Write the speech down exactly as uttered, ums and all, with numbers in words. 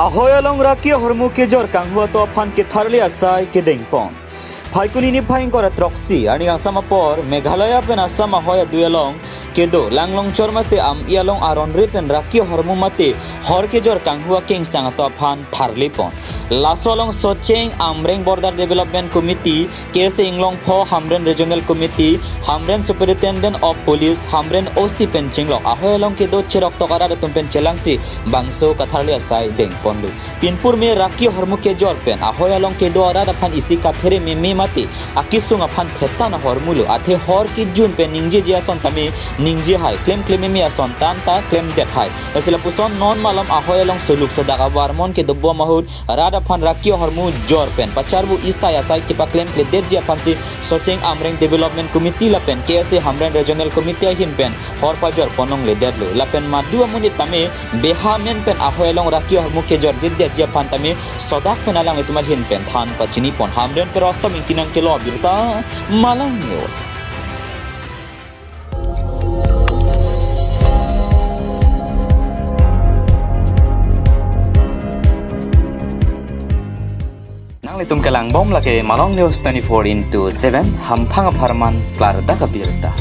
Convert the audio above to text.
Ahoi along raki ahormu kejor kanghu ato aphan ketharli asai kedengpon. Phaikuni niphai ingkoi ra throksi arni kangsam apor Meghalaya pen Assam ahoi adui along kedo Langlongchor mate Am-i along aron re pen raki ahormu mate hor kejor kanghu akengsang ato aphan tharlipon. Laso along Socheng Amreng Border Development Committee, K S A Inglongpho, Hamren Regional Committee, Hamren Superintendent of Police, Hamren O C pen chinglok ahoi along kedo cherok tok arat atum pen chelangsi bangso katharli asai dengponlo. Pinpur me raki ahormu kejor pen ahoi along kedo arat aphan isi kaphere meme mate akesung aphan thetan ahormulo, athe hor kejun pen ningjeji ason tame ningje hai, klemkle meme ason tanta klemdet hai. Lasi lapuson non malom ahoi along suluk sodak avarmon kedobom ahut rat aphan raki ahormu jor pen pacharbu isai asai kepaklemkledetji aphansi Socheng Amreng Development Committee lapen K S A Hamren Regional Committee ahin pen hor pajor ponnongledetlo. Lapen madu amonit tame beha men pen ahoi along raki ahormu kejor jitdetji aphan tame sodak pen alanglitum ahin pen than pachinipon. Hamren pen Rostom Ingti nangkelo abirta, Malang News. Nanglitum kelangbom lake Malang News twenty-four into seven, hamphang apharman klardak abirta.